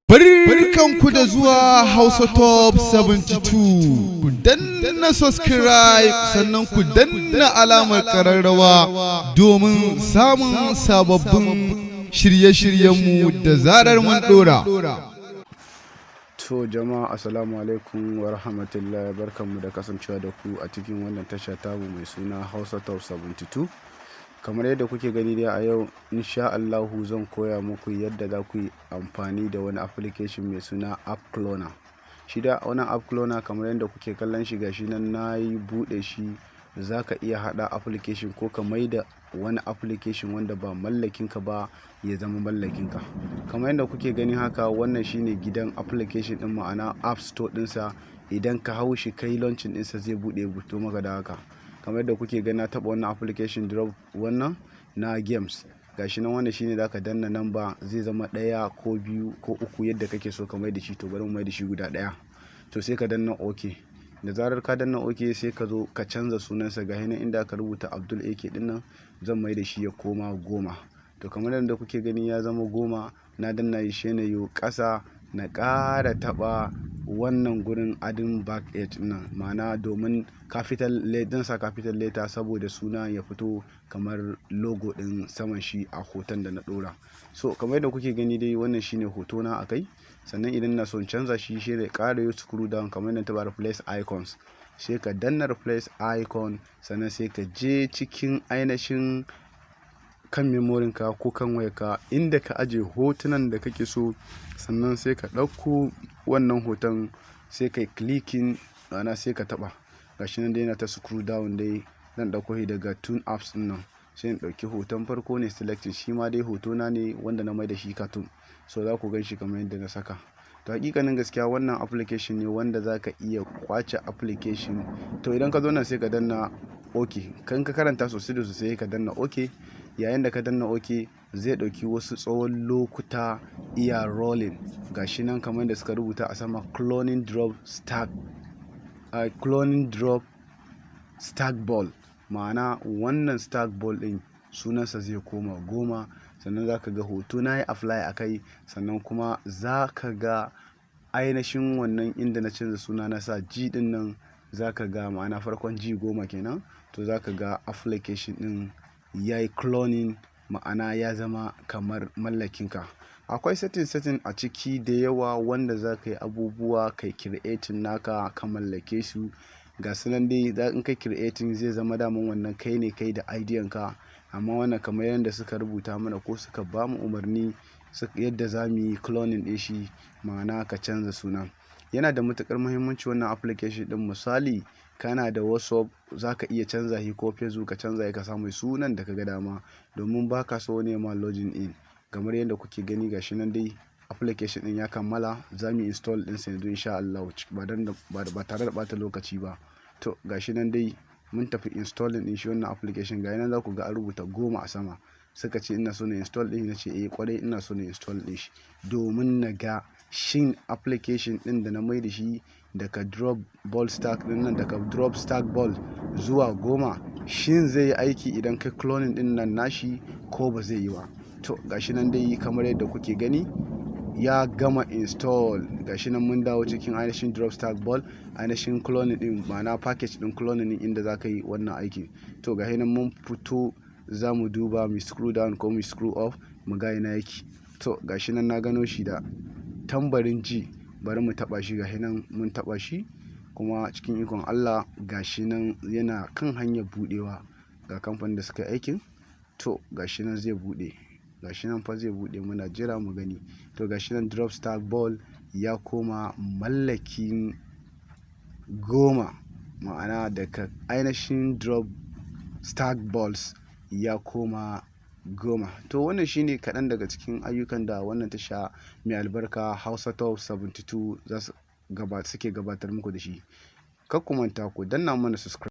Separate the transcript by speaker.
Speaker 1: Barkanku da zuwa Hausa Top 72. Ku danna subscribe, sannan ku danna alamar ƙararrawa domin samun sababbin shirye-shiryenmu da zarar mun ɗora.
Speaker 2: To jama'a, assalamu alaikum wa rahmatullahi. Barkanmu da kasancewa da ku a cikin wannan tasha tamu mai suna Hausa Top 72. Kamar yadda kuke gani dai, a yau insha Allahu zan koya muku yadda za ku yi amfani da wani application mai suna App Cloner. Shi da wannan App Cloner, kamar yadda kuke kallon shi, gashi nan na yi buɗe shi, za ka iya haɗa application ko ka maida wani application wanda ba mallakinka ba ya zama mallakinka. Kamar yadda kuke gani haka, wannan shine gidan application ɗin, ma'ana App Store ɗinsa. Idan ka hau shi, kai launching ɗinsa, zai buɗe fito maka da haka. Kamar yadda kuke gani, na taɓa wannan application drop, wannan na games, gashi nan. Wannan shine zaka danna number, zai zama ɗaya ko biyu ko uku, yadda kake so ka mai da shi. To bari mu mai da shi guda ɗaya. To sai ka danna OK. Da zarar ka danna OK, sai ka zo ka canza sunansa. Ga nan inda aka rubuta Abdul AK din nan, zan mai da shi ya koma 10. To kamar yadda kuke gani, ya zama 10. Na danna shi, na yo ƙasa, na ƙara taɓa wannan gurin adding back edge nan, ma'ana domin capital letter, sa capital letter saboda suna ya fito kamar logo din saman shi a hoton da na ɗora. So kamar yadda kuke gani dai, wannan shine hoto na akai. Sannan idan na son canza shi, shi ne ƙara yi scroll down, kamar yadda taɓa replace icons, sai ka danna replace icon. Sannan sai ka je cikin ainihin kan memorin ka ko kan wayarka inda ka aje hotunan da kake so. Sannan sai ka ɗauko wannan hoton, sai kai clicking, ma'ana sai ka taɓa. Gashi nan dai yana ta scroll down dai. Zan ɗauko shi daga tune apps ɗin nan, sai in ɗauki hoton farko ne selecting. Shi ma dai hotona ne wanda na mai da shi cartoon, so za ku gan shi kamar yadda na saka. To hakikanin gaskiya, wannan application ne wanda za ka iya kwace application. To idan ka zo nan, sai ka danna OK. Kan ka karanta sosai da sosai, ka danna OK. Yayin da ka danna OK, zai ɗauki wasu tsawon lokuta iya rolling. Gashi nan kamar da suka rubuta a sama, cloning drop stack, cloning drop stack ball, ma'ana wannan stack ball ɗin sunansa zai koma 10. Sannan za ka ga hoto na yi apply a kai. Sannan kuma za ka ga ainihin wannan inda na canza suna, na sa G ɗin nan, za ka ga ma'ana farkon G 10 kenan. To za ka ga application ɗin ya yi cloning, ma'ana ya zama kamar mallakinka. Akwai setting setting a ciki da yawa wanda za ka yi abubuwa, kai creating naka, ka mallake su. Ga su nan dai, in kai creating zai zama daman wannan kai ne kai da idea ka. Amma wannan, kamar yadda suka rubuta mana ko suka ba mu umarni yadda za mu yi cloning ɗin shi, ma'ana ka canza suna, yana da matuƙar muhimmanci wannan application ɗin. Misali, kana da WhatsApp, za ka iya canza shi, ko Facebook, ka canza shi, ka samu sunan da ka ga dama, domin ba ka so wani ma login in. Kamar yadda kuke gani, gashi nan dai application ɗin ya kammala. Za mu install ɗinsa yanzu insha Allah, ba tare da ɓata lokaci ba. To gashi nan dai mun tafi installing ɗin shi wannan application. Ga nan za ku ga an rubuta 10 a sama. Suka ce ina so na install ɗin, na ce eh, kwarai ina so na install ɗin shi, domin na ga shin application ɗin da na mai da shi daga drop ball stack ɗin nan, daga drop stack ball zuwa 10, shin zai yi aiki idan kai cloning ɗin nan nashi ko ba zai yi ba. To gashi nan dai kamar yadda kuke gani, ya gama install. Gashi nan mun dawo cikin ainihin drop stack ball, ainihin cloning din, ma'ana package din cloning din inda za ka yi wannan aiki. To gashi nan mun fito, za mu duba, mu scroll down ko mu scroll up, mu ga ina yake. To gashi nan na gano shi da tambarin G, bari mu taba shi. Gashi nan mun taba shi, kuma cikin ikon Allah gashi nan yana kan hanyar budewa. Ga kamfanin da suka yi aikin. To gashi nan zai bude, gashi nan fa zai bude, muna jira mu gani. To gashi nan drop stack ball ya koma mallakin 10, ma'ana daga ainihin drop stack balls ya koma 10. To wannan shine kaɗan daga cikin ayyukan da wannan tasha mai albarka Hausa Top 72 za su suke gabatar muku da shi. Kar ku manta ku danna mana subscribe.